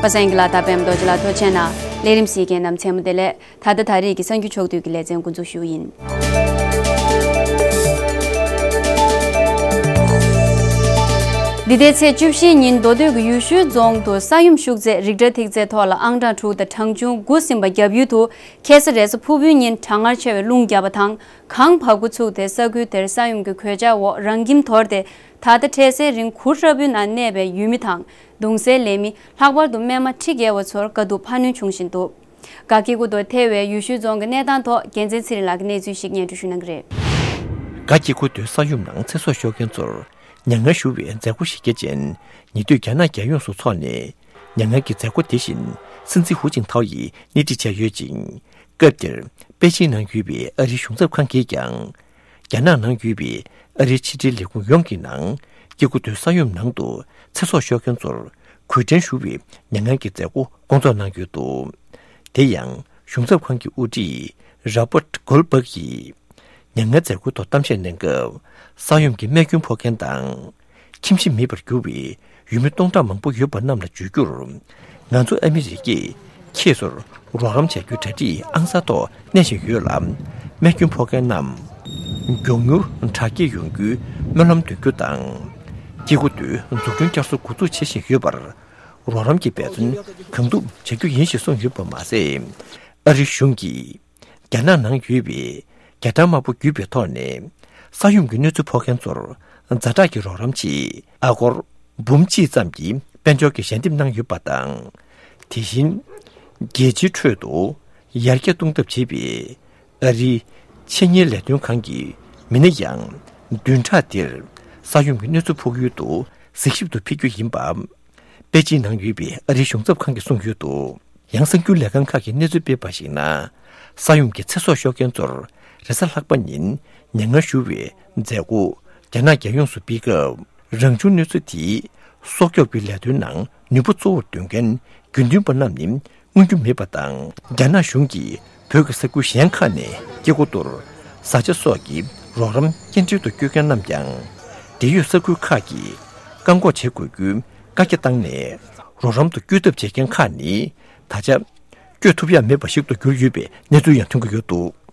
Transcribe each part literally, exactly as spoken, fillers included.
པ་སངས་སྐྱིད་ལགས་དང་པད་མ་རྡོ་རྗེ་ལགས་ཐུགས་རྗེ་གནང་། ལས་རིམ་གཟིགས་མཁན་རྣམས་མཚན་མོ་བདེ་ལེགས། ད་ལྟ་ད་རེས་ཀྱི་གསར་འགྱུར་ཕྱོགས་བསྡུས་ཀྱི་ལེ་ཚན་འགོ་འཛུགས་ཞུ་ཡིན། འདི་ཟླའི་ཚེས་བཅུ་བཞིའི་ཉིན་མདོ་སྟོད་ཀྱི་ཡུལ་ཤུལ་རྫོང་དུ་ས་ཡོམ་ཤུགས་ཚད་རིག་ཊར་ཐིག་ཚད་ཐོག་ལ་ཨང་གྲངས་དྲུག་དང་གྲངས་ཆུང་དགུ་ཟིན་པ་རྒྱབ་ཡུལ་དུ། ཁ་སང་རེས་གཟའ་ཕུར་བུའི་ཉིན་གྲང་ངར་ཆེ་བའི་རླུང་བརྒྱབ་པ་དང་གངས་བབས་འགོ་ཚུགས་ཏེ། ས་ཁུལ་དེར་ས་ཡོམ་གྱི་གོད་ཆག་འོག་རང་ཁྱིམ་དོར་ཏེ། ད་ལྟ་འཕྲལ་སེལ་རིང་གུར་ཧྲ་པོའི་ནང་གནས་པའི་ཡུལ་མི་དང་གདུང་སེལ་ལས་མི་ལྷག་པར་དུ་སྨན་མ་ཁྲི་བརྒལ་བ་ཚོར་དཀའ་སྡུག་འཕར་སྣོན་བྱུང་བཞིན་འདུག། སྒ་སྐྱེ་རྒུ་མདོ་ཐེ་བའི་ཡུལ་ཤུལ་རྫོང་གི་གནས་སྟངས་ཐོག་རྒྱལ་མཚན་ཚེ་རིང་ལགས་ཀྱིས་གནས་ཚུལ་ཞིག་སྙན་སྒྲོན་ཞུ་གནང་གི་རེད། སྒ་སྐྱེ་རྒུ་མདོའི་ས་ཡོམ་ནང་ཚེ་སྲོག་ཤོར་མཁན་ཚོར་མྱ་ངན་ཞུ་བའི་མཛད་སྒོ་གཞི་རྒྱ་ཅན་ཉེ་དུས་རྒྱ་ནག་རྒྱལ་ཡོངས་སུ་འཚོགས་ནས། མྱ་ངན་གྱི་མཛད་སྒོ་དེ་བཞིན་སྲིད་འཛིན་ཧུའུ་ཅིན་ཐའོ་ཡིས་སྣེ་ཁྲིད་བྱས་ཡོད་ཅིང་། སྐབས་དེར་པེ་ཅིང་ནང་ཡོད་པའི་ཨ་རིའི་གཞུང་ཚབ་ཁང་གིས་ཀྱང་། རྒྱ་ནག་ནང་ཡོད་པའི་ཨ་རིའི་ཕྱི་འབྲེལ་ལས་ཁུངས་ཡོངས་ཀྱི་ནང་། སྐྱེ་རྒུ་མདོའི་ས་ཡོམ་ནང་དུ་ཚེ་སྲོག་ཤོར་མཁན་ཚོར་གུས་དྲིན་ཞུ་བའི་མྱ་ངན་གྱི་མཛད་སྒོ་སྐོང་ཚོགས་གནང་ཡོད་འདུག། དེ་ཡང་གཞུང་ཚབ་ཁང་གི་དབུ་ཁྲིད་རོ་པར་གོལ་བྷག་གིས། མྱ་ངན་མཛད་སྒོའི་ཐོག་གཏམ་བཤད་གནང་སྐབས། ས་ཡོམ་གྱི་རྨས་སྐྱོན་ཕོག་མཁན་དང་། ཁྱིམ་གཞིས་མེད་པར་གྱུར་བའི་ཡུལ་མི་སྟོང་ཕྲག་མང་པོ་ཡོད་པ་རྣམས་ལ་བརྗོད་རྒྱུར། ང་ཚོ་ཨ་མི་རི་ཀས་ཁྱེད་ཚོར་རོགས་རམ་བྱ་རྒྱུའི་གྲ་སྒྲིག་ཨང་གསར་ཐོག་གནས་བཞིན་ཡོད་ལ། རྨས་སྐྱོན་ཕོག་མཁན་རྣམས་མགྱོགས་མྱུར་དྲག་སྐྱེད་ཡོང་རྒྱུའི་སྨོན་ལམ་འདོན་རྒྱུ་དང་། སྐྱེ་རྒུ་མདོའི་འཛུགས་སྐྲུན་བསྐྱར་གསོ་འགོ་འཛུགས་བྱེད་བཞིན་ཡོད་པར། རོགས་རམ་གྱི་འབད་བརྩོན་གང་ཐུབ་བྱ་རྒྱུ་ཡིན་ཞེས་གསུངས་ཡོད་པ་མ་ཟད། ཨ་རིའི་གཞུང་གིས། རྒྱ་ནག་ནང་ཡོད་པའི་རྒྱ་གྲམ་དམར་པོ་བརྒྱུད་པའི་ཐོག་ནས་ས་ཡོམ་གྱི་གནོད་འཚེ་ཕོག་མཁན་ཚོར་ཛ་དྲག་གི་རོགས་རམ་ཆེད་ཨ་སྒོར་འབུམ་གཅིག་ཙམ་གྱི་དཔལ་འབྱོར་གྱི་ཞལ་འདེབས་གནང་ཡོད་པ་དང་། དེ་བཞིན་རྒྱལ་སྤྱིའི་ཁྲོད་དུ་ཡར་རྒྱས་གཏོང་ཐབས་བྱེད་པའི་ཨ་རིའི་ཆེད་གཉེར་ལས་དོན་ཁང་གི་མི་སྣ་ཡང་བདུན་ཕྲག་འདིར་ས་ཡོམ་གྱི་གནོད་འཚེ་ཕོག་ཡུལ་དུ་གཟིགས་ཞིབ་ཏུ་ཕེབས་རྒྱུ་ཡིན་པ། པེ་ཅིང་ནང་ཡོད་པའི་ཨ་རིའི་གཞུང་ཚབ་ཁང་གིས་གསུངས་ཡོད་འདུག། ཡང་གསར་འགྱུར་ལས་ཁང་ཁག་གིས་གནས་ཚུལ་སྤེལ་བར་གཞིགས་ན། ས་ཡོམ་གྱི་ཚེ་སྲོག་ཤོར་མཁན་ཚོར་རེས་གཟའ་ལྷག་པ་ཉིན་མྱ་ངན་ཞུ་བའི་མཛད་སྒོ་རྒྱ་ནག་རྒྱལ་ཡོངས་སུ་སྤེལ་སྐབས། རང་བྱུང་གནོད་འཚེ་དེའི་སྲོག་སྐྱོབ་ཀྱི་ལས་དོན་ནང་ནུས་པ་གཙོ་བོར་འདོན་མཁན་དགེ་འདུན་པ་རྣམས་ནི་མངོན་རྒྱུ་མེད་པ་དང་། རྒྱ་ནག་གཞུང་གིས་བོད་ཀྱི་ས་ཁུལ་གཞན་ཁག་ནས་སྐྱེ་རྒུ་མདོར་བཟའ་བཅའ་སོགས་ཀྱི་རོགས་རམ་སྐྱེལ་འདྲེན་དུ་བསྐྱོད་མཁན་རྣམས་ཀྱང་། འབྲེལ་ཡོད་ས་ཁུལ་ཁག་གིས་བཀག་འགོག་བྱེད་དགོས་རྒྱུའི་བཀའ་རྒྱ་བཏང་ནས། རོགས་རམ་དུ་བསྐྱོད་ཐབས་བྱེད་མཁན་ཁག་ནི་ད་ཆ་བསྐྱོད་ཐུབ་ཡ་མེད་པ་ཞིག་ཏུ་གྱུར་ཡོད་པའི་གནས་ཚུལ་ཡང་ཐོན་གྱི་ཡོད་འདུག།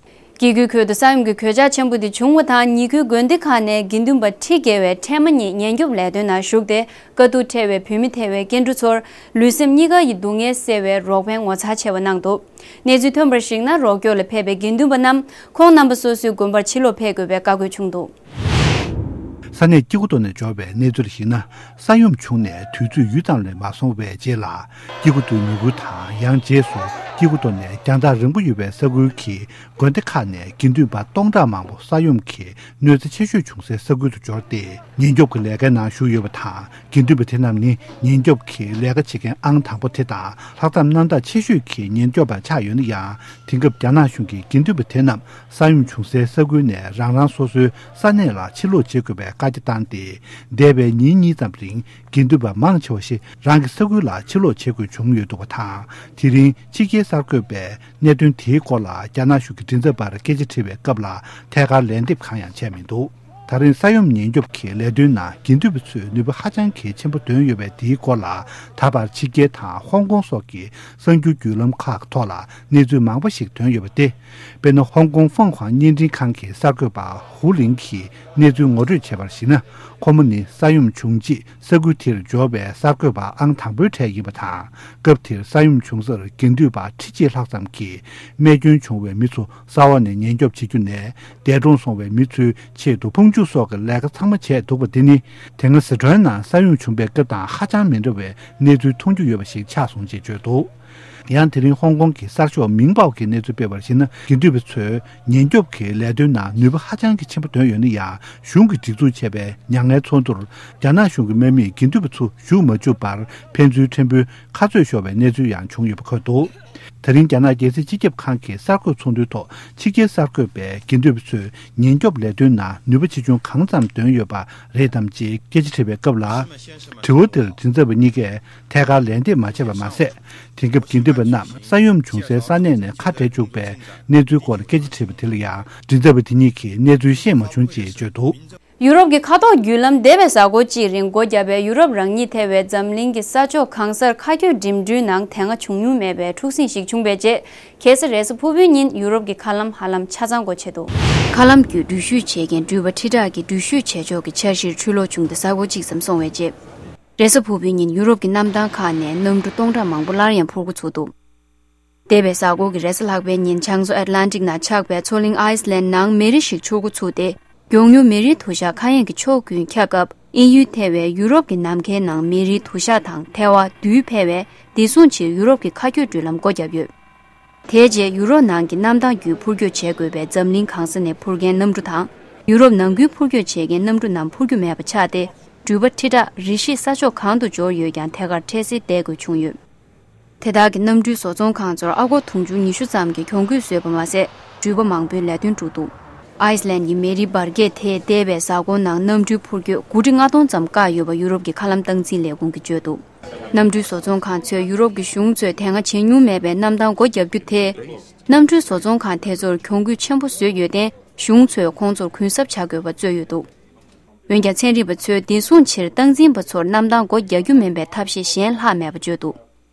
སྐྱེ་རྒུའི་ཁུལ་དུ་ས་ཡོམ་གྱི་གོད་ཆག་ཆེན་པོ་དེ་བྱུང་བ་དང་། ཉེ་ཁུལ་དགོན་སྡེ་ཁག་ནས་དགེ་འདུན་པ་ཁྲི་བརྒལ་བས་ཁྲལ་མ་ཉེས་ཉེན་སྐྱོབ་ལས་དོན་ནང་ཞུགས་ཏེ། དཀའ་སྡུག་འཕྲད་པའི་བོད་མི་ཐེ་བའི་སྐྱེ་འགྲོ་ཚོར་ལུས་སེམས་གཉིས་ཀ་ཡི་སྡུག་བསྔལ་སེལ་བའི་རོགས་ཕན་ངོ་མཚར་ཆེ་བ་གནང་འདུག། གནས་ཚུལ་ཐོན་པར་གཞིགས་ན། རོགས་སྐྱོར་ལ་ཕེབས་པའི་དགེ་འདུན་པ་རྣམས་ཁོང་རྣམ་པ་སོ་སོའི་དགོན་པར་ཕྱིར་ལོག་ཕེབས་དགོས་པའི་བཀའ་བཀོད་བྱུང་འདུག། ས་གནས་སྐྱེ་རྒུ་མདོ་ནས་འབྱོར་བའི་གནས་ཚུལ་ལ་གཞིགས་ན། ས་ཡོམ་བྱུང་ནས་དུས་ཚོད་ཡུད་ཙམ་ལས་མ་སོང་བའི་རྗེས་ལ། སྐྱེ་རྒུ་མདོའི་མི་ཁུལ་དང་། ཡང་རྗེས་སུ་སྐྱེ་རྒུ་མདོ་ནས་རྒྱང་ཐག་རིང་པོ་ཡོད་པའི་ས་ཁུལ་གྱི་དགོན་སྡེ་ཁག་ནས་དགེ་འདུན་པ་སྟོང་ཕྲག་མང་པོ་ས་ཡོམ་གྱི་གནོད་འཚེ་ཆེ་ཤོས་བྱུང་སའི་ས་ཁུལ་དུ་འབྱོར་ཏེ། ཉེན་སྐྱོབ་ཀྱི་ལས་ཀའི་ནང་ཞུགས་ཡོད་པ་དང་། དགེ་འདུན་པ་དེ་རྣམས་ནི་ཉེན་སྐྱོབ་ཀྱི་ལས་ཀ་བྱེད་མཁན་ཨང་དང་པོ་དེ་དང་། ལྷག་བསམ་རྣམ་དག་ཆེ་ཤོས་ཀྱི་ཉེན་སྐྱོབ་པ་ཆགས་ཡོད་ན་ཡང་། དེང་སྐབས་རྒྱ་ནག་གཞུང་གིས་དགེ་འདུན་པ་དེ་རྣམས་ས་ཡོམ་བྱུང་སའི་ས་ཁུལ་ནས་རང་རང་སོ་སོའི་ས་གནས་ལ་ཕྱིར་ལོག་བྱེད་དགོས་པའི་བཀའ་རྒྱ་བཏང་སྟེ། འདས་པའི་ཉིན་གཉིས་ཙམ་རིང་། དགེ་འདུན་པ་མང་ཆེ་བ་ཞིག་རང་གི་ས་ཁུལ་ལ་ཕྱིར་ལོག་བྱེད་དགོས་བྱུང་ཡོད་འདུག་པ་དང་། དེ་རིང་ཕྱི་རྒྱལ་གསར་འགོད་པས་གནད་དོན་དེའི་སྐོར་ལ་རྒྱ་ནག་གཞུང་གི་མགྲིན་ཚབ་པར་སྐད་ཆ་དྲིས་པའི་སྐབས་ལ། ཐད་ཀར་ལན་འདེབས་གང་ཡང་བྱས་མི་འདུག། ད་རེས་ས་ཡོམ་ཉེན་སྐྱོབ་ཀྱི་ལས་དོན་ནང་དགེ་འདུན་པ་ཚོས་ནུས་པ་ཧ་ཅང་གི་ཆེན་པོ་འདོན་ཡོད་པའི་དེའི་སྐོར་ལ། ད་བར་ཕྱི་རྒྱལ་དང་ཧོང་ཀོང་སོགས་ཀྱི་གསར་འགྱུར་བརྒྱུད་ལམ་ཁག་ཐོག་ལ་གནས་ཚུལ་མང་པོ་ཞིག་ཐོན་ཡོད་པ་སྟེ། དཔེར་ན། ཧོང་ཀོང་ཧྥང་ཧུའང་བརྙན་འཕྲིན་ཁང་གི་གསར་འགོད་པ་ཧུ་ལིང་གིས་གནས་ཚུལ་ངོ་སྤྲོད་བྱས་པར་གཞིགས་ན། ཁོ་མོ་ནི་ས་ཡོམ་བྱུང་རྗེས་ས་ཁུལ་དེར་འབྱོར་བའི་གསར་འགོད་པ་ཨང་དང་པོའི་གྲས་ཡིན་པ་དང་། སྐབས་དེར་ས་ཡོམ་བྱུང་སར་དགེ་འདུན་པ་ཁྲི་གཅིག་ལྷག་ཙམ་གྱིས་རྨས་སྐྱོན་བྱུང་བའི་མི་ཚོ་ས་འོག་ནས་ཉེན་སྐྱོབ་བྱེད་རྒྱུ་ནས། འདས་གྲོངས་སོང་བའི་མི་ཚོའི་ཆེད་དུ་ཕུང་བཅུག་སོགས་ཀྱི་ལས་ཀ་ཚང་མ་བྱས་འདུག་པ་དེ་ནི། དེ་སྔ་ཟི་ཁྲོན་ནང་ས་ཡོམ་བྱུང་བའི་སྐབས་དང་ཧ་ཅང་མི་འདྲ་བའི་གནས་ཚུལ་མཐོང་རྒྱུ་ཡོད་པ་ཞིག་ཆགས་སོང་ཅེས་བརྗོད་འདུག། ཡང་དེ་རིང་ཧོང་ཀོང་གི་གསར་ཤོག་མིང་པའོ་གི་གནས་ཚུལ་སྤེལ་བར་གཞིགས་ན། དགེ་འདུན་པ་ཚོས་ཉེན་སྐྱོབ་ཀྱི་ལས་དོན་ནང་ནུས་པ་ཧ་ཅང་གི་ཆེན་པོ་འདོན་ཡོད་ན་ཡང་། གཞུང་གིས་སྒྲིག་འཛུགས་བྱས་པའི་མྱ་ངན་ཚོགས་འདུར་རྒྱ་ནག་གཞུང་གི་དམག་མིས་དགེ་འདུན་པ་ཚོ་ཞུགས་མ་བཅུག་པར། ཕན་ཚུན་ཕྲན་བུ་ཁ་རྩོད་ཤོར་བའི་གནས་ཚུལ་ཡང་བྱུང་ཡོད་པ་འཁོད་འདུག། ད་རིང་རྒྱ་ནག་རྒྱལ་སྲིད་སྤྱི་ཁྱབ་ཁང་གི་གསར་འགོད་ཚོགས་འདུའི་ཐོག་ཕྱི་རྒྱལ་གསར་འགོད་པས་དགེ་འདུན་པ་ཚོས་ཉེན་སྐྱོབ་ལས་དོན་ནང་ནུས་པ་ཆེ་ཆུང་གང་ཙམ་འདོན་ཡོད་པ་རེད་དམ་ཅེས་སྐད་ཆ་དྲིས་པའི་སྐབས་ལ། དྲི་བ་དེར་མགྲིན་ཚབ་པ་གཉིས་ཀས་ཐད་ཀར་ལན་འདེབས་མ་བྱས་པ་མ་ཟད། དེང་སྐབས་དགེ་འདུན་པ་རྣམས་ས་ཡོམ་བྱུང་སའི་ས་གནས་ནས་ཁ་བྲལ་བཅུག་པའི་གནས་ཚུལ་སྐོར་སྐད་ཆ་དྲིས་པ་དེ་ལ་ཡང་མགྲིན་ཚབ་པ་དེ་གཉིས་ཀྱིས་གནས་ཚུལ་ཤེས་མ་བྱུང་ཅེས་བརྗོད་འདུག། ཡུ་རོབ་ཀྱི་མཁའ་ཐོག་བརྒྱུད་ལམ་འདས་པའི་གཟའ་འཁོར་གཅིག་རིང་སྒོ་བརྒྱབ་པའི་ཡུ་རོབ་རང་ཉིད་ཐེ་བའི་འཛམ་གླིང་གི་ས་ཕྱོགས་གང་སར་མཁའ་སྐྱོད་འགྲིམ་འགྲུལ་ནང་དེ་སྔ་བྱུང་མྱོང་མེད་པའི་འཁྲུག་ཟིང་ཞིག་བྱུང་བའི་རྗེས། ཁེ་ས་རེས་གཟའ་ཕུར་བུའི་ཉིན་ཡུ་རོབ་ཀྱི་མཁའ་ལམ་ཧ་ལམ་ཆ་ཚང་སྒོ་ཕྱེ་འདུག་མཁའ་ལམ་བརྒྱུད་འགྲུལ་བཞུད་བྱེད་མཁན་འགྲུལ་པ་ཁྲི་ཕྲག་གི་འགྲུལ་བཞུད་བྱེད་ཕྱོགས་ཀྱི་འཆར་གཞིར་འཁྲུལ་ལོག་བྱུང་སྟེ་གཟའ་འཁོར་གཅིག་ཙམ་སོང་བའི་རྗེས། རེས་གཟའ་ཕུར་བུའི་ཉིན་ཡུ་རོབ་ཀྱི་གནམ་ཐང་ཁག་ནས་གནམ་གྲུ་སྟོང་ཕྲག་མང་པོ་སླར་ཡང་འཕུར་འགོ་ཚུགས་འདུག་འདས་པའི་གཟའ་འཁོར་གྱི་རེས་གཟའ་ལྷག་པའི་ཉིན་བྱང་མཚོ་ཨེཊ་ལན་ཊིག་ནང་ཆགས་པའི་མཚོ་གླིང་ཨའི་སི་ལན་ནང་མེ་རི་ཞིག་འཕྱུར་འགོ་ཚུགས་ཏེ། མགྱོགས་མྱུར་མེ་རིའི་དུ་ཞགས་མཁའ་དབྱིངས་ཀྱི་ཕྱོགས་ཀུན་ཁྱབ་སྐབས། དབྱིན་ཡུལ་ཐེ་བའི་ཡུ་རོབ་ཀྱི་ནམ་མཁའི་ནང་མེ་རིའི་དུ་ཞགས་དང་ཐལ་བ་རྡུལ་འཕེལ་བས། བདེ་སྲུང་ཆེད་ཡུ་རོབ་ཀྱི་མཁའ་སྐྱོད་འགྲུལ་ལམ་སྒོ་བརྒྱབ་ཡོད། དེའི་རྗེས་ཡུ་རོབ་ནང་གི་གནམ་ཐང་བརྒྱུད་འཕུར་སྐྱོད་བྱེད་དགོས་པའི་འཛམ་གླིང་གང་ས་ནས་འཕུར་མཁན་གནམ་གྲུ་དང་། ཡུ་རོབ་ནང་ཁུལ་འཕུར་སྐྱོད་བྱེད་མཁན་གནམ་གྲུ་རྣམས་འཕུར་རྒྱུ་མེད་པ་ཆགས་ཏེ། འགྲུལ་པ་ཁྲི་ཕྲག་རེ་བཞིན་ས་ཕྱོགས་གང་དུ་འབྱོར་ཡོད་ཀྱང་ཐད་ཀར་འཕྲལ་སེལ་བསྡད་དགོས་བྱུང་ཡོད། དེ་དག་གི་གནམ་གྲུའི་བཟོ་ཚོང་ཁང་ཚོར་ཨ་སྒོར་དུང་ཕྱུར་ཉི་ཤུ་ཙམ་གྱི་གྱོང་གུད་བཟོས་པ་མ་ཟད། འགྲུལ་པ་མང་པོའི་ལས་དོན་དཀྲུགས་འདུག་ཨའི་སི་ལན་གྱི་མེ་རིའི་འབར་གས་དེས་འདས་པའི་གཟའ་འཁོར་ནང་གནམ་གྲུའི་འཕུར་སྐྱོད་དགུ་ཁྲི་ལྔ་སྟོང་ཙམ་བཀག་ཡོད་པ་ཡུ་རོབ་ཀྱི་མཁའ་ལམ་སྟངས་འཛིན་ལས་ཁུངས་ཀྱིས་བརྗོད་འདུག་གནམ་གྲུའི་བཟོ་ཚོང་ཁང་ཚོས་ཡུ་རོབ་ཀྱི་གཞུང་ཚོས་དེ་སྔ་བྱེད་མྱོང་མེད་པའི་གནམ་ཐང་སྒོ་བརྒྱབ་རྒྱུ་དེས། གནམ་གྲུའི་བཟོ་ཚོང་ཁང་དེ་ཚོར་གྱོང་གུད་ཆེན་པོ་བཟོས་ཡོད་དེ། གཞུང་ཚོས་ཁོང་ཚོར་གུན་གསབ་བྱ་དགོས་པ་རྩོད་ཡོད་འདུག་འོན་ཀྱང་ཚན་རིག་པ་ཚོས་བདེ་སྲུང་ཕྱིར་སྟངས་འཛིན་པ་ཚོར་གནམ་ཐང་སྒོ་རྒྱག་རྒྱུ་མིན་པའི་ཐབས་ཤེས་གཞན་ལྷག་མེད་པ་བརྗོད་འདུག་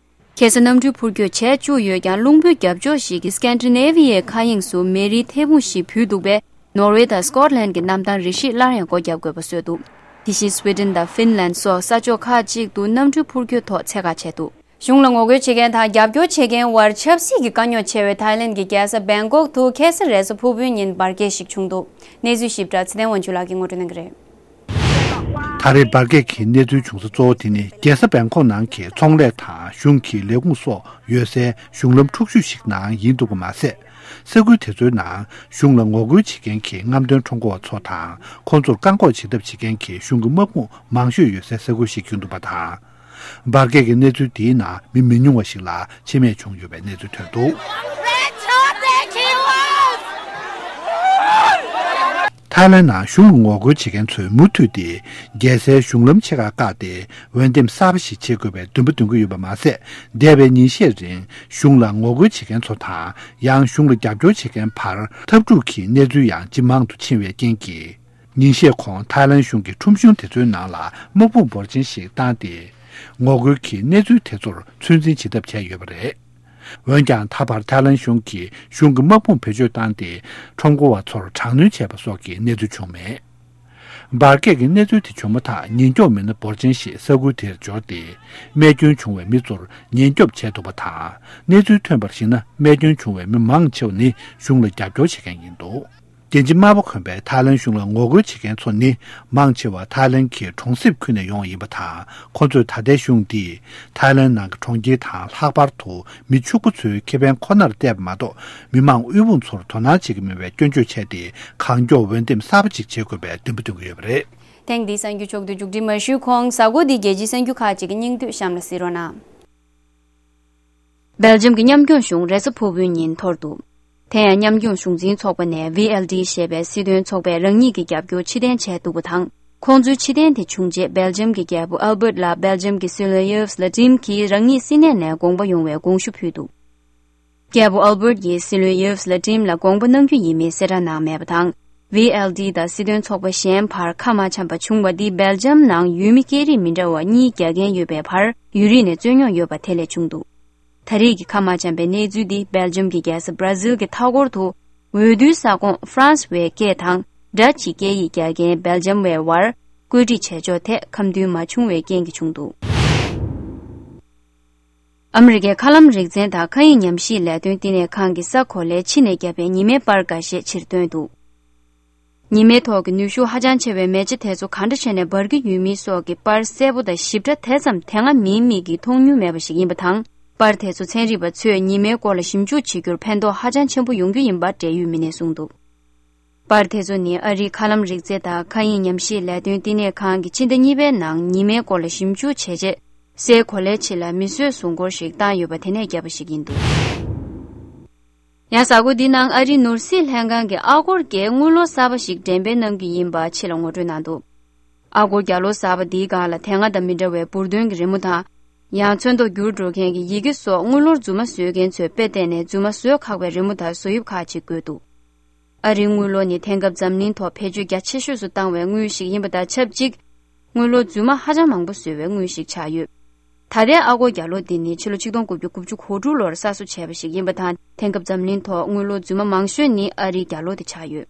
ཁ་སང་གནམ་གྲུའི་འཕུར་སྐྱོད་བྱས་བཅུག་ཡོད་ཀྱང་། རླུང་བུའི་རྒྱབ་ཕྱོགས་ཤིག་གི་སྐན་ཌི་ནེ་བི་ཡའི་མཁའ་དབྱིངས་སུ་མེ་རིའི་ཐལ་སྤུངས་ཤིག་བུད་འདུག་པས། ནོར་ཝེ་དང་སྐོཊ་ལན་གྱི་གནམ་ཐང་རེ་བཞིན་སླར་ཡང་སྒོ་བརྒྱབ་དགོས་པ་བཟོས་འདུག་དེ་བཞིན་སུའེ་ཌེན་དང་ཧྥིན་ལན་སོགས་ས་ཕྱོགས་ཁག་ཅིག་ཏུ་གནམ་གྲུའི་འཕུར་སྐྱོད་ཐོག་ཚད་བཀག་བྱས་འདུག་གཞུང་ལ་ངོ་རྒོལ་བྱེད་མཁན་དང་རྒྱབ་སྐྱོར་བྱེད་མཁན་དབར་ཆབ་སྲིད་ཀྱི་དཀའ་རྙོག་ཆེ་བའི་ཐའི་ལན་གྱི་རྒྱལ་ས་བེང་ཀོག་ཏུ་ཁ་སང་རེས་གཟའ་ཕུར་བུའི་ཉིན་འབར་གས་ཤིག་བྱུང་འདུག་གནས་ཚུལ་ཞིབ་ཕྲ་ཚེ་བརྟན་དབང་ཕྱུག་ལགས་ཀྱིས་ངོ་སྤྲོད་གནང་གི་རེད། ད་རེས་འབར་གས་ཀྱི་གནས་ཚུལ་བྱུང་ས་གཙོ་བོ་དེ་ནི་རྒྱལ་ས་བེང་ཀོག་ནང་གི་ཚོང་ལས་དང་གཞུང་གི་ལས་ཁུངས་སོགས་ཡོད་སའི་གཞུང་ལམ་འཁྲུག་ཤོས་ཤིག་ནང་ཡིན་འདུག་པ་མ་ཟད། ས་ཁུལ་དེ་ཚོའི་ནང་གཞུང་ལ་ངོ་རྒོལ་བྱེད་མཁན་གྱི་རྔམ་སྟོན་ཁྲོམ་སྐོར་བ་ཚོ་དང་ཁོང་ཚོར་བཀག་འགོག་བྱེད་ཐབས་བྱེད་མཁན་གྱི་གཞུང་གི་དམག་དཔུང་མང་ཤོས་ཡོད་སའི་ས་ཁུལ་ཞིག་ཡིན་འདུག་པ་དང་། འབར་གས་ཀྱི་གནས་ཚུལ་དེའི་ནང་མི་མི་ཉུང་བ་ཞིག་ལ་འཆི་རྨས་བྱུང་ཡོད་པའི་གནས་ཚུལ་ཐོན་འདུག་ཐའི་ལན་ནང་གཞུང་ལ་ངོ་རྒོལ་བྱེད་མཁན་ཚོས་མུ་མཐུད་དེ་རྒྱལ་སའི་གཞུང་ལམ་ཕྱེད་ཀ་བཀག་སྟེ་འོས་འདེམས་གསར་པ་ཞིག་བྱེད་དགོས་པའི་འདུན་པ་འདོན་གྱི་ཡོད་པ་མ་ཟད། འདས་པའི་ཉིན་ཤས་རིང་གཞུང་ལ་ངོ་རྒོལ་བྱེད་མཁན་ཚོ་དང་ཡང་གཞུང་ལ་རྒྱབ་སྐྱོར་བྱེད་མཁན་བར་འཐབ་འཁྲུག་གི་གནས་ཚུལ་ཡང་ཇེ་མང་དུ་ཕྱིན་པའི་རྐྱེན་གྱིས། ཉིན་ཤས་གོང་ཐའི་ལན་གཞུང་གིས་ཁྲོམ་གཞུང་དེ་ཚོའི་ནང་ལ་དམག་དཔུང་འབོར་ཆེན་ཞིག་བཏང་སྟེ། ངོ་རྒོལ་གྱི་གནས་ཚུལ་དེ་ཚོར་ཚོད་འཛིན་བྱེད་ཐབས་བྱས་ཡོད་པ་རེད། འོན་ཀྱང་ད་བར་ཐའི་ལན་གཞུང་གིས་གཞུང་གི་དམག་དཔུང་བེད་སྤྱོད་བཏང་སྟེ་ཁྲོམ་སྐོར་བ་ཚོར་དྲག་གནོན་བྱས་པ་སོགས་ཀྱི་གནས་ཚུལ་བྱུང་མེད། འབར་གས་ཀྱི་གནས་ཚུལ་དེ་བྱུང་མ་ཐག་ཉེན་སྐྱོབ་མི་སྣ་འབོར་ཆེན་ཞིག་ས་ཁུལ་དེར་འབྱོར་ཏེ། རྨས་སྐྱོན་བྱུང་བའི་མི་ཚོར་ཉེན་སྐྱོབ་བྱས་འདུག་པ་དང་། གནས་ཚུལ་ཐོན་པར་གཞིགས་ན། རྨས་སྐྱོན་བྱུང་བའི་མི་མང་ཆེ་བ་ནི་གཞུང་ལ་རྒྱབ་སྐྱོར་བྱེད་མཁན་ཡིན་འདུག་རྒྱལ་སྤྱི་དམར་པོ་གོན་པའི་ཐའི་ལན་གཞུང་ལ་ངོ་རྒོལ་བྱེད་མཁན་ཚོ་ནི་མང་ཆེ་བ་ཐའི་ལན་གྱི་གྲོང་གསེབ་ཁུལ་ནས་ཡོང་བ་ཡིན་པ་དང་། ཁོ་ཚོས་ད་ལྟའི་གཞུང་འདིས་ཐའི་ལན་ནང་གི་གྲོང་ཁྱེར་དང་ལྷག་པར་དུ་མི་ཕྱུག་པོ་ཚོའི་ཁེ་ཕན་ཁོ་ནར་བལྟས་པ་མ་གཏོགས། མི་མང་དབུལ་ཕོངས་ཚོར་དོ་སྣང་བྱེད་ཀྱི་མེད་པའི་སྐྱོན་བརྗོད་བྱས་ཏེ། གང་མགྱོགས་འོས་འདེམས་གསར་པ་ཅིག་བྱེད་དགོས་པའི་འདུན་པ་འདོན་གྱི་ཡོད་པ་རེད། ཐེངས་འདིའི་གསར་འགྱུར་ཕྱོགས་བསྡུས་མཇུག་སྒྲིལ་མ་ཞུས་གོང་། གཟའ་འཁོར་འདིའི་རྒྱལ་སྤྱིའི་གསར་འགྱུར་ཁག་ཅིག་གི་སྙིང་བསྡུས་གཤམ་ལ་གཟིགས་རོགས་གནང་། སྦེལ་ཇམ་གྱི་ཉམས་མྱོང་གཞུང་རེས་གཟའ་ཕུར་བུའི་ཉིན་འཐོར་འདུག་དེ་ཡང་ཉམས་མྱོང་གཞུང་འཛིན་ཚོགས་པ་ནས་ཝི་ཨེལ་ཌི་ཞེས་པའི་སྲིད་དོན་ཚོགས་པས་རང་ཉིད་ཀྱི་རྒྱབ་སྐྱོར་ཕྱིར་འཐེན་བྱས་འདུག་པ་དང་། ཁོང་ཚོའི་ཕྱིར་འཐེན་དེ་བྱུང་རྗེས། སྦེལ་ཇམ་གྱི་རྒྱལ་པོ་ཨལ་བྷར་ཊ་ལ་སྦེལ་ཇམ་གྱི་སྲིད་བློན་ཡེ་ཝི་སི་ལ་ཏིམ་གྱིས་རང་ཉིད་སྲིད་གནས་ནས་དགོངས་པ་ཡོང་བའི་དགོངས་ཞུ་ཕུལ་འདུག་རྒྱལ་པོ་ཨལ་བྷར་ཊ་ཡིས་སྲིད་བློན་ཡེ་ཝི་སི་ལ་ཏིམ་ལ་དགོངས་པ་གནང་རྒྱུ་ཡིན་མིན་གསལ་བསྒྲགས་གནང་མེད་པ་དང་། ཝི་ཨེལ་ཌི་དང་སྲིད་དོན་ཚོགས་པ་གཞན་བར་ཁ་མ་འཆམ་པ་བྱུང་བ་འདིས་སྦེལ་ཇམ་ནང་ཡུལ་མི་སྐད་རིགས་མི་འདྲ་བ་གཉིས་རྒྱག་འགན་ཡོད་པའི་བར་ཡུན་རིང་ནས་རྩོད་རྙོག་ཡོད་པ་དེ་ལས་བྱུང་འདུག་ད་རེས་ཀྱི་ཁ་མ་འཆམ་པའི་གནས་ཚུལ་འདི་སྦེལ་ཇམ་གྱི་རྒྱལ་ས་བྷ་ར་ཟིལ་གྱི་མཐའ་འཁོར་དུ། འོས་བསྡུའི་ས་ཁོངས་ཧྥ་རན་སི་བའི་སྐད་དང་། ཌ་ཅི་སྐད་ཡིག་རྒྱག་མཁན་སྦེལ་ཇམ་བའི་བར་བཀོད་སྒྲིག་བྱས་ཕྱོགས་ཐད་ཁ་མཐུན་མ་བྱུང་བའི་རྐྱེན་གྱིས་བྱུང་འདུག་ཨ་མི་རི་ཀའི་མཁའ་ལམ་རིག་ཚན་དང་མཁའ་དབྱིངས་ཉམས་ཞིབ་ལས་དོན་བསྟི་གནས་ཁང་གི་ས་གོ་ལའི་ཕྱི་ནས་བརྒྱབ་པའི་ཉི་མའི་པར་འགའ་ཤས་ཕྱིར་བཏོན་འདུག་ཉི་མའི་ཐོག་གི་ནུས་ཤུགས་ཧ་ཅང་ཆེ་བའི་མེ་ལྕེ་དེ་ཚོ་ག་འདྲ་བྱས་ནས་འབར་གྱི་ཡོད་མིན་སོགས་ཀྱི་པར་གསལ་པོ་དང་ཞིབ་ཕྲ་དེ་ཙམ་དེ་སྔ་མིའི་མིག་གིས་མཐོང་མྱོང་མེད་པ་ཞིག་ཡིན་པ་དང་། པར་དེ་ཚོ་ཚན་རིག་པ་ཚོས་ཉི་མའི་སྐོར་ལ་ཞིབ་འཇུག་བྱེད་རྒྱུར་ཕན་ཐོགས་ཧ་ཅང་ཆེན་པོ་ཡོང་རྒྱུ་ཡིན་པ་འབྲེལ་ཡོད་མི་སྣས་གསུངས་འདུག་པར་དེ་ཚོ་ནི་ཨ་རིའི་མཁའ་ལམ་རིག་རྩལ་དང་མཁའ་དབྱིངས་ཉམས་ཞིབ་ལས་དོན་བསྟི་གནས་ཁང་གིས་ཕྱི་ཟླ་གཉིས་པའི་ནང་ཉི་མའི་སྐོར་ལ་ཞིབ་འཇུག་བྱས་རྗེས། སའི་གོ་ལའི་ཕྱི་ལ་མི་གསོད་ཟུར་འཁོར་ཞིག་བཏང་ཡོད་པ་དེ་ནས་བརྒྱབ་པ་ཞིག་ཡིན་འདུག་ཡང་གཟའ་འཁོར་འདིའི་ནང་ཨ་རིའི་ནོར་སྲིད་ལྷན་ཁང་གིས་ཨ་སྒོར་བརྒྱའི་དངུལ་ལོར་གསར་པ་ཞིག་འགྲེམས་སྤེལ་གནང་རྒྱུ་ཡིན་པ་ཕྱི་ལ་ངོ་སྤྲོད་གནང་འདུག་ཨ་སྒོར་བརྒྱ་ལོར་གསར་པ་འདིའི་སྒང་ལ་དེ་སྔ་དང་མི་འདྲ་བའི་འབུར་གདོན་གྱི་རི་མོ་དང་། ཡང་ཚོན་མདོག་འགྱུར་འགྲོ་མཁན་གྱི་ཡི་གེ་སོགས་དངུལ་ལོར་རྫུན་མ་བཟོ་མཁན་ཚོས་དཔེ་བལྟས་ནས་རྫུན་མ་བཟོ་ཁག་པའི་རི་མོ་དང་བཟོ་དབྱིབས་ཁག་ཅིག་བཀོད་འདུག་ཨ་རིའི་དངུལ་ལོར་ནི་དེང་སྐབས་འཛམ་གླིང་ཐོག་བེད་སྤྱོད་རྒྱ་ཆེ་ཤོས་སུ་བཏང་བའི་དངུལ་ཞིག་ཡིན་པ་དང་ཆབས་ཅིག་དངུལ་ལོར་རྫུན་མ་ཧ་ཅང་མང་པོ་བཟོས་པའི་དངུལ་ཞིག་ཆགས་ཡོད། ད་ལྟའི་ཨ་སྒོར་རྒྱ་ལོ་འདི་ནི་ཕྱི་ལོ་ཆིག་སྟོང་དགུ་བརྒྱ་དགུ་བཅུ་གོ་དྲུག་ལོར་གསར་བཟོ་བྱས་པ་ཞིག་ཡིན་པ་དང་། དེང་སྐབས་འཛམ་གླིང་ཐོག་དངུལ་ལོར་རྫུན་མ་མང་ཤོས་ནི་ཨ་རིའི་རྒྱ་ལོ་དེ་ཆགས་ཡོད།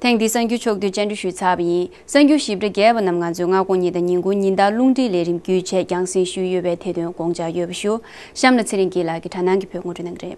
ཐེངས་འདིའི་གསར་འགྱུར་ཕྱོགས་བསྡུས་བཅར་འདྲི་ཞུས་ཚར་བ་ཡིན། གསར་འགྱུར་ཞིབ་ཕྲ་རྒྱས་པ་རྣམས་ང་ཚོའི་སྔ་དགོང་ཉིན་དང་ཉིན་གུང་ཉིན་ལྟར་རླུང་འཕྲིན་ལས་རིམ་བརྒྱུད་བྱས་རྒྱང་སྲིང་ཞུས་ཡོད་པའི་དེ་དོན་དགོངས་འཇགས་ཡོད་པ་ཞུ། གཤམ་ལ་ཚེ་རིང་སྐྱིད་ལགས་ཀྱིས་དྲ་སྣང་གི་བོད་ངོ་སྤྲོད་གནང་གི་རེད།